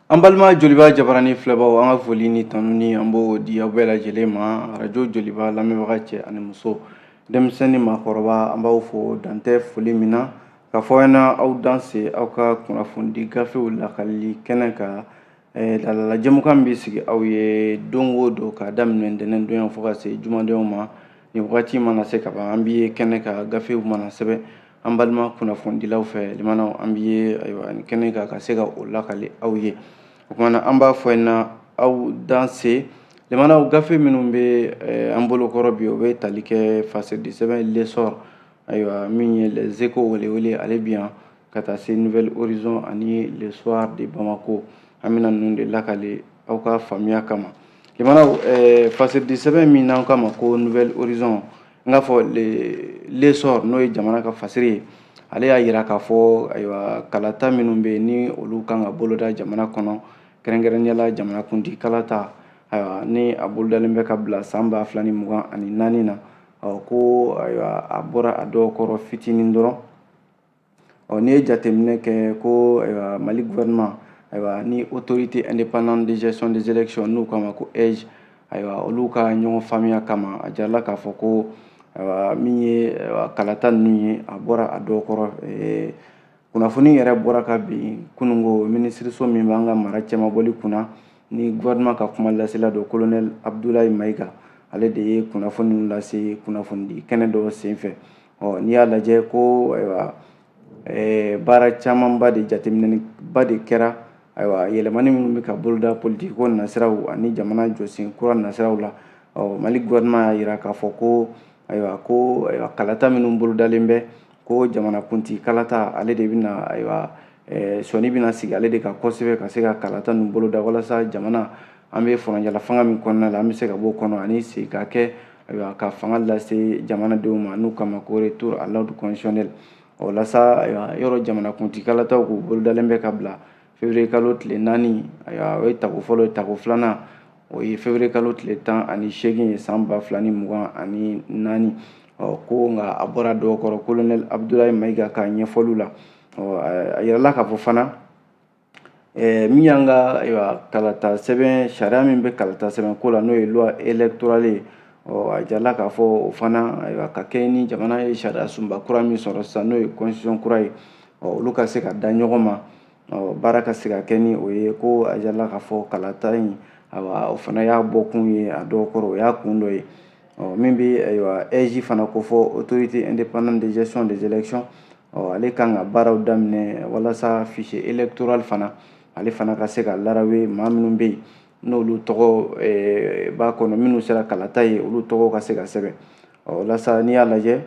An balima Joliba jabarani filɛbaw, an ka foli ni tanuni, an b'o di aw bɛɛ lajɛlen ma. Arajo Joliba lamɛnbaga cɛ ani muso, denmisɛnnin ni maakɔrɔba, an b'aw fo dantɛ foli min na ka fɔ ɲɛna aw danse aw ka kunnafonidi gafew lakalili kɛnɛ kan. Lalala jɛmukan bɛ sigi aw ye don o don k'a daminɛ ntɛnɛndonya fo ka se jumadonyaw ma. Nin wagati mana se ka ban, an bɛ ye kɛnɛ kan, gafew mana sɛbɛn an balima kunnafonidilaw fɛ limanaw, an bɛ ye ayiwa nin kɛnɛ kan ka se ka o lakali aw ye. O tuma na, an b'a fɔ ɲɛna aw danse limanaw. Gafe minnu bɛ an bolokɔrɔ bi, o bɛ tali kɛ fasidi sɛbɛn L'Essor, ayiwa min ye Les Échos welewele, ale bi yan ka taa se Nouvel Horizon ani Le Soir de Bamako. An bɛna ninnu de lakali aw ka faamuya kama. Limanaw, fasidi sɛbɛn min n'an k'a ma ko Nouvel Horizon, n k'a fɔ L'Essor, n'o ye jamana ka fasiri ye, ale y'a yira k'a fɔ ayiwa kalata minnu bɛ yen ni olu kan ka boloda jamana kɔnɔ, kɛrɛnkɛrɛnnenya la jamanakuntigi kalata, ayiwa ni a bolodalen bɛ ka bila san 2024 na, ko ayiwa a bɔra a dɔw kɔrɔ fitinin dɔrɔn. Ɔ n'i ye jateminɛ kɛ ko ayiwa Mali gouvernement, ayiwa ni Autorité indépendante de gestion des élections, n'u k'a ma ko AIGE, ayiwa olu ka ɲɔgɔn faamuya kama, a jirala k'a fɔ ko ayiwa min ye kalata ninnu ye, a bɔra a dɔw kɔrɔ. Kunnafoni yɛrɛ bɔra ka bin kununko minisiriso min b'an ka mara cɛmabɔli kunna, ni gouvernement ka kuma lasela don, colonel Abdoulaye Maïga, ale de ye kunnafoni lase kunnafonidi kɛnɛ dɔ senfɛ. Ɔ n'i y'a lajɛ ko ayiwa baara camanba de jateminɛba de kɛra, ayiwa yɛlɛmani minnu bɛ ka boloda politiki ko nasiraw ani jamana jɔsen kura nasiraw la. Ɔ Mali gouvernement y'a jira k'a fɔ ko ayiwa ko ayiwa kalata minnu bolodalen bɛ, ko jamanakuntigi kalata, ale de bɛna ayiwa sɔnni bɛna sigi ale de kan kosɛbɛ ka se ka kalata ninnu boloda, walasa jamana an bɛ furancɛla fanga min kɔnɔna la, an bɛ se ka bɔ o kɔnɔ ani segin ka kɛ ayiwa ka fanga lase jamanadenw ma, n'u kama ko retour à l'ordre constitutionnel. O la sa, ayiwa yɔrɔ jamanakuntigi kalataw k'u bolodalen bɛ ka bila février kalo tile 4, ayiwa o ye tako fɔlɔ ye. Tako filanan, o ye février kalo tile 18 ye san 2024. Ɔ ko nka a bɔra dɔw kɔrɔ, colonel Abdoulaye Maïga ka ɲɛfɔliw la. Ɔ a yirala k'a fɔ fana min y'an ka ayiwa kalata sɛbɛn sariya min bɛ kalata sɛbɛn ko la, n'o ye loi électorale ye, ɔ a jirala k'a fɔ o fana ayiwa ka kɛ ni jamana ye sariya sunba kura min sɔrɔ sisan, n'o ye constitution kura ye, ɔ olu ka se ka da ɲɔgɔn ma, ɔ baara ka se ka kɛ ni o ye. Ko a jirala k'a fɔ kalata in, ayiwa o fana y'a bɔkun ye a dɔw kɔrɔ, o y'a kun dɔ ye. Ɔ min bɛ ayiwa AIGE fana ko fɔ, Autorité indépendante de gestion des élections, ɔ ale kan ka baaraw daminɛ walasa fichier électoral fana, ale fana ka se ka larawe, maa minnu bɛ yen n'olu tɔgɔ b'a kɔnɔ, minnu sera kalata ye, olu tɔgɔ ka se ka sɛbɛn. Ɔ walasa n'i y'a lajɛ,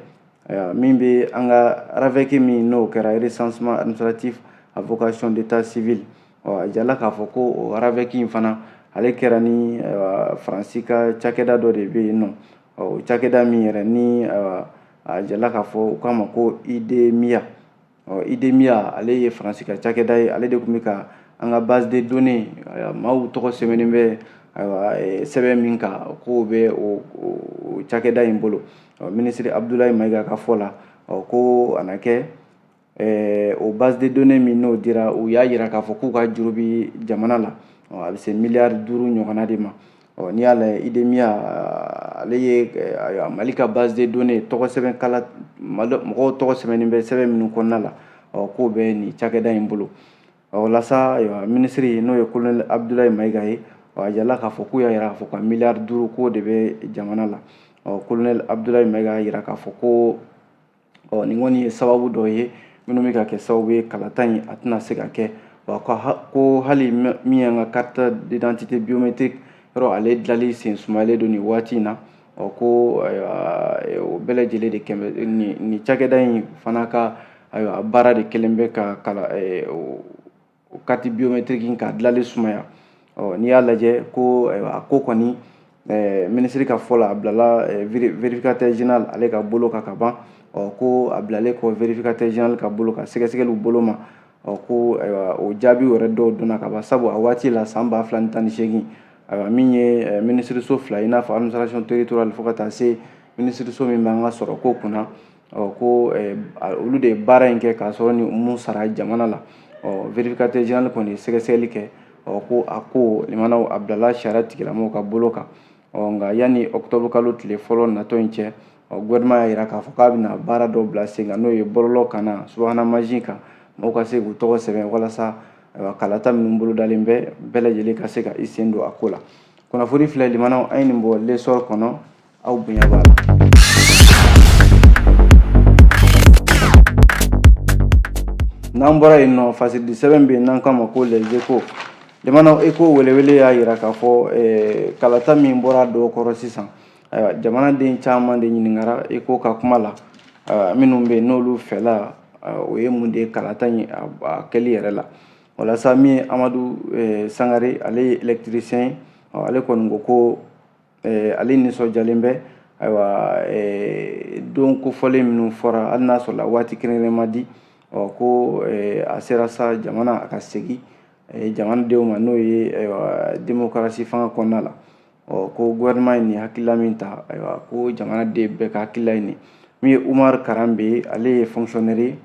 min bɛ an ka RAVEC min n'o kɛra recensement administratif à vocation d'état civil, ɔ a jirala k'a fɔ ko o RAVEC in fana, ale kɛra ni Faransi ka cakɛda dɔ de bɛ yen nɔ. Ɔ o cakɛda min yɛrɛ ni a jirala k'a fɔ u k'a ma ko IDEMIA. Ɔ IDEMIA, ale ye Faransi ka cakɛda ye, ale de tun bɛ ka an ka base de données, maaw tɔgɔ sɛbɛnnen bɛ ayiwa sɛbɛn min kan, k'o bɛ o cakɛda in bolo. Ɔ minisiri Abdoulaye Maïga ka fɔ la, ɔ ko a na kɛ o base de données min n'o dira, u y'a yira k'a fɔ k'u ka juru bi jamana la, ɔ a bɛ se miliyari 5 ɲɔgɔnna de ma. Ɔ n'i y'a lajɛ, IDEMIA, ale ye ayiwa Mali ka base de données tɔgɔ sɛbɛn kala, mɔgɔw tɔgɔ sɛbɛnnen bɛ sɛbɛn minnu kɔnɔna la, ɔ k'o bɛ nin cakɛda in bolo. Ɔ o la sa, ayiwa minisiri n'o ye colonel Abdoulaye Maïga ye, ɔ a jirala k'a fɔ k'u y'a yira k'a fɔ ka miliyari 5 k'o de bɛ jamana la. Ɔ colonel Abdoulaye Maïga y'a yira k'a fɔ ko ɔ nin kɔni ye sababu dɔ ye minnu bɛ ka kɛ sababu ye kalata in a tɛna se ka kɛ. Wa ko hali min y'an ka carte d'identité biométrique yɔrɔ, ale dilanli sen sumayalen don nin waati in na. Ɔ ko ayiwa o bɛɛ lajɛlen de kɛn bɛ nin cakɛda in fana ka ayiwa baara de kɛlen bɛ ka kala o carte biométrique in ka dilanli sumaya. Ɔ n'i y'a lajɛ ko ayiwa a ko kɔni, minisiri ka fɔ la, a bilala vérificateur général ale ka bolo kan ka ban. Ɔ ko a bilalen kɔ vérificateur général ka bolo kan, sɛgɛsɛgɛliw bolo ma, ɔ ko ayiwa o jaabiw yɛrɛ dɔw donna ka ban, sabu a waati la san 2018, ayiwa min ye minisiriso fila, i n'a fɔ administration territoriale fo ka taa se minisiriso min b'an ka sɔrɔ ko kunna, ɔ ko olu de ye baara in kɛ k'a sɔrɔ ni mun sara jamana la. Ɔ vérificateur général kɔni ye sɛgɛsɛgɛli kɛ. Ɔ Ɔ ko a ko limanaw a bilala sariya tigilamɔgɔw ka bolo kan. Ɔ nka yanni octobre kalo tile fɔlɔ natɔ in cɛ, ɔ gouvernement y'a jira k'a fɔ k'a bɛna baara dɔ bila sen kan, n'o ye bɔlɔlɔ kana subahana mansin kan, mɔgɔw ka se k'u tɔgɔ sɛbɛn walasa ayiwa kalata minnu bolodalen bɛ, bɛɛ lajɛlen ka se ka i sen don a ko la. Kunnafoni filɛ limanaw, an ye nin bɔ L'Essor kɔnɔ, aw bonya b'a la. N'an bɔra yen nɔ, fasiridi sɛbɛn bɛ yen n'an k'a ma ko Les Échos. Limanaw, Écho welewele y'a jira k'a fɔ kalata min bɔra dɔw kɔrɔ sisan, ayiwa jamanaden caman de ɲininkara Écho ka kuma la, minnu bɛ yen n'olu fɛla o ye mun de ye kalata in a kɛli yɛrɛ la. Walasa min ye Amadu Sangare, ale ye électricien ye, ale kɔni ko ko ale nisɔndiyalen bɛ ayiwa don kofɔlen minnu fɔra, hali n'a sɔrɔla waati kɛrɛnkɛrɛn ma di. Ɔ ko a sera sa jamana a ka segin jamanadenw ma, n'o ye ayiwa démocratie fanga kɔnɔna la. Ɔ ko gouvernement ye nin hakilila min ta, ayiwa ko jamanaden bɛɛ ka hakilila ye nin. Min ye Umar Karanbe, ale ye fonctionnaire ye,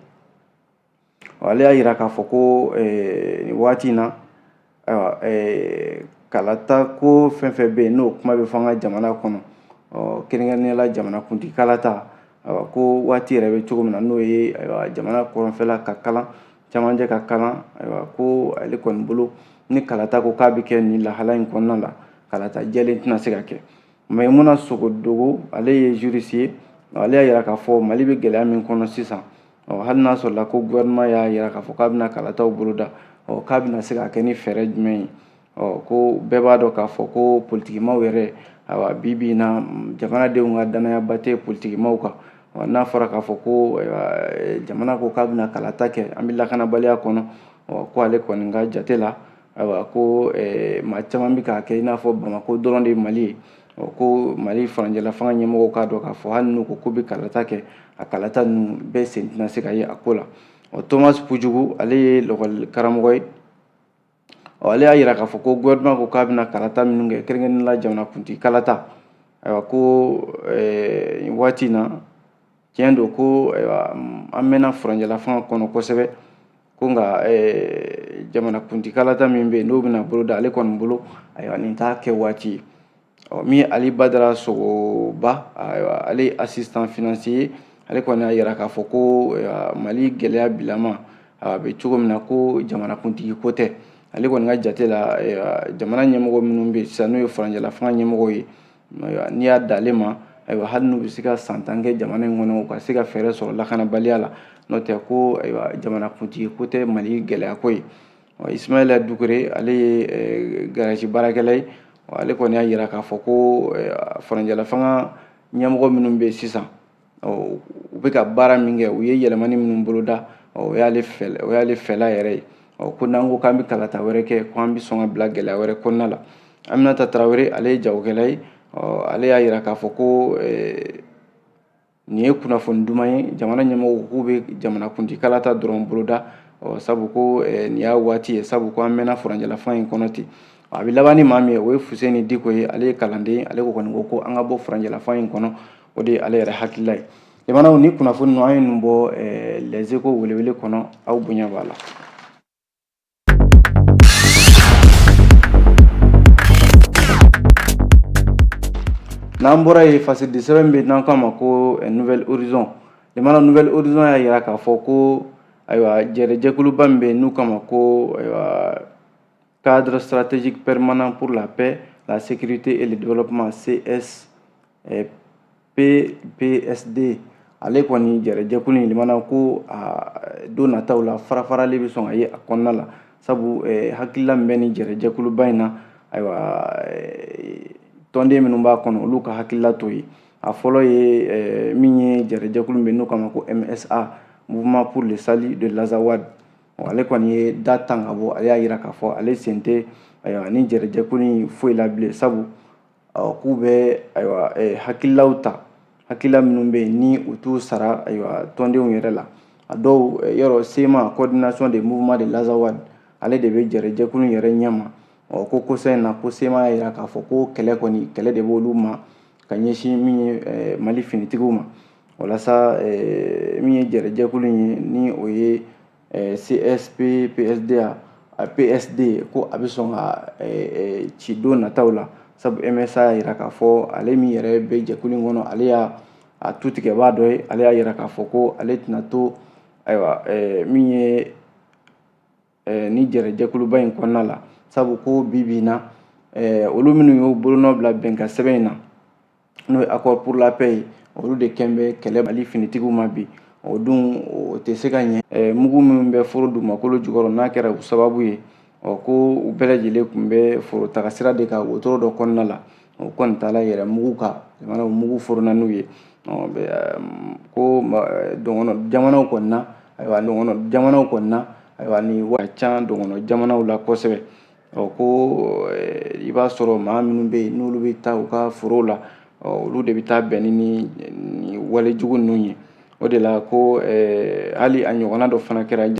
ale y'a jira k'a fɔ ko nin waati in na, ayiwa kalata ko fɛn fɛn bɛ yen n'o kuma bɛ fɔ an ka jamana kɔnɔ, ɔ kɛrɛnkɛrɛnnenya la jamanakuntigi kalata, ayiwa ko waati yɛrɛ bɛ cogo min na, n'o ye ayiwa jamana kɔrɔnfɛla ka kalan, camancɛ ka kalan, ayiwa ko ale kɔni bolo ni kalata ko k'a bɛ kɛ nin lahala in kɔnɔna la, kalata jɛlen tɛna se ka kɛ. Mayimuna Sogodogo, ale ye juriste ye, ale y'a jira k'a fɔ Mali bɛ gɛlɛya min kɔnɔ sisan, ɔ hali n'a sɔrɔla ko gouvernement y'a jira k'a fɔ k'a bɛna kalataw boloda, ɔ k'a bɛna se ka kɛ ni fɛɛrɛ jumɛn ye? Ɔ ko bɛɛ b'a dɔn k'a fɔ ko politikimaw yɛrɛ, ayiwa bi bi in na jamanadenw ka danayaba tɛ politikimaw kan. Ɔ n'a fɔra k'a fɔ ko ayiwa jamana ko k'a bɛna kalata kɛ, an bɛ lakanabaliya kɔnɔ, ɔ ko ale kɔni ka jate la, ayiwa ko maa caman bɛ k'a kɛ i n'a fɔ Bamakɔ dɔrɔn de ye Mali ye. Ɔ ko Mali furancɛla fanga ɲɛmɔgɔw k'a dɔn k'a fɔ hali n'u ko k'u bɛ kalata kɛ, a kalata ninnu bɛɛ sen tɛna se ka ye a ko la. Ɔ Thomas Pujugu, ale ye lɔkɔli karamɔgɔ ye, ɔ ale y'a jira k'a fɔ ko gouvernement ko k'a bɛna kalata minnu kɛ, kɛrɛnkɛrɛnnenya la jamanakuntigi kalata, ayiwa ko nin waati in na, tiɲɛ don ko ayiwa an mɛnna furancɛla fanga kɔnɔ kosɛbɛ, ko nka jamanakuntigi kalata min bɛ yen n'o bɛna boloda, ale kɔni bolo ayiwa nin t'a kɛ waati ye. Ɔ min ye Ali Badara Sogoba, ayiwa ale ye assistant financier ye, ale kɔni y'a jira k'a fɔ ko Mali gɛlɛya bilama a bɛ cogo min na, ko jamanakuntigi ko tɛ. Ale kɔni ka jate la, jamana ɲɛmɔgɔ minnu bɛ yen sisan, n'o ye furancɛla fanga ɲɛmɔgɔw ye, n'i y'a d'ale ma, ayiwa hali n'u bɛ se ka san 10 kɛ jamana in kɔnɔ, u ka se ka fɛɛrɛ sɔrɔ lakanabaliya la, n'o tɛ ko ayiwa jamanakuntigi ko tɛ Mali gɛlɛya ko ye. Ismaila Dukure, ale ye garage baarakɛla ye, ale kɔni y'a jira k'a fɔ ko furancɛla fanga ɲɛmɔgɔ minnu bɛ yen sisan, u bɛ ka baara min kɛ, u ye yɛlɛmani minnu boloda, o y'ale fɛla yɛrɛ ye. Ɔ ko n'an ko k'an bɛ kalata wɛrɛ kɛ, ko an bɛ sɔn ka bila gɛlɛya wɛrɛ kɔnɔna la. Aminata Tarawele, ale ye jagokɛla ye, ɔ ale y'a jira k'a fɔ ko nin ye kunnafoni duman ye, jamana ɲɛmɔgɔw k'u bɛ jamanakuntigi kalata dɔrɔn boloda, ɔ sabu ko nin y'a waati ye, sabu ko an mɛnna furancɛla fanga in kɔnɔ ten. A bɛ laban ni maa min ye, o ye Fuseni Diko ye, ale ye kalanden, ale ko kɔni ko ko an ka bɔ furancɛla fanga in kɔnɔ, o de ye ale yɛrɛ hakilila ye. Jamanaw ni kunnafoni ninnu, an ye nin bɔ Les Échos welewele kɔnɔ, aw bonya b'a la. N'an bɔra yen, fasiridi sɛbɛn bɛ n'an k'a ma ko Nouvel Horizon. Limana, Nouvel Horizon y'a jira k'a fɔ ko ayiwa jɛrɛjɛkuluba min bɛ yen n'u k'a ma ko ayiwa cadre stratégique permanent pour la paix, la sécurité et le développement, CS PPSD, ale kɔni jɛrɛjɛkulu in limana ko a don nataw la fara-farali bɛ sɔn ka ye a kɔnɔna la, sabu hakilila min bɛ nin jɛrɛjɛkuluba in na, ayiwa tɔnden minnu b'a kɔnɔ, olu ka hakilila t'o ye. A fɔlɔ ye min ye, jɛrɛjɛkulu min bɛ n'o k'a ma ko MSA, Mouvement pour le salut de l'Azawad, ale kɔni ye da tan ka bɔ, ale y'a jira k'a fɔ ale sen tɛ ayiwa ni jɛrɛjɛkulu in foyi la bilen, sabu k'u bɛ ayiwa hakililaw ta, hakilila minnu bɛ yen ni u t'u sara ayiwa tɔndenw yɛrɛ la. A dɔw yɔrɔ CMA, coordination des mouvements de l'Azawad, ale de bɛ jɛrɛjɛkulu yɛrɛ ɲɛma. Ɔ ko kosa in na, ko CMA y'a jira k'a fɔ ko kɛlɛ kɔni, kɛlɛ de b'olu ma ka ɲɛsin min ye Mali finitigiw ma. Walasa min ye jɛrɛjɛkulu in ye, ni o ye CSP PSDA, PSD ko a bɛ sɔn ka ci don nataw la, sabu MSA y'a jira k'a fɔ ale min yɛrɛ bɛ jɛkulu in kɔnɔ, ale y'a a tutigɛbaa dɔ ye. Ale y'a jira k'a fɔ ko ale tɛna to, ayiwa, min ye ni jɛrɛjɛkuluba in kɔnɔna la, sabu ko bi bi in na, olu minnu y'u bolonɔ bila bɛnkan sɛbɛn in na, n'o ye Accord pour la paix ye, olu de kɛn bɛ kɛlɛ Mali finitigiw ma bi. O dun, o tɛ se ka ɲɛ. Mugu minnu bɛ foro dugumakolo jukɔrɔ, n'a kɛra u sababu ye, ɔ ko u bɛɛ lajɛlen tun bɛ foro taga sira de kan wotoro dɔ kɔnɔna la, o kɔni taala yɛrɛ mugu kan, jamana mugu forona n'u ye. Ko dɔngɔnɔ jamanaw kɔni na, ayiwa, dɔngɔnɔ jamanaw kɔni na, ayiwa, nin ka ca dɔngɔnɔ jamanaw la kosɛbɛ. Ɔ ko i b'a sɔrɔ maa minnu bɛ yen, n'olu bɛ taa u ka forow la, olu de bɛ taa bɛn ni walejugu ninnu ye. O de la ko hali a ɲɔgɔnna dɔ fana kɛra.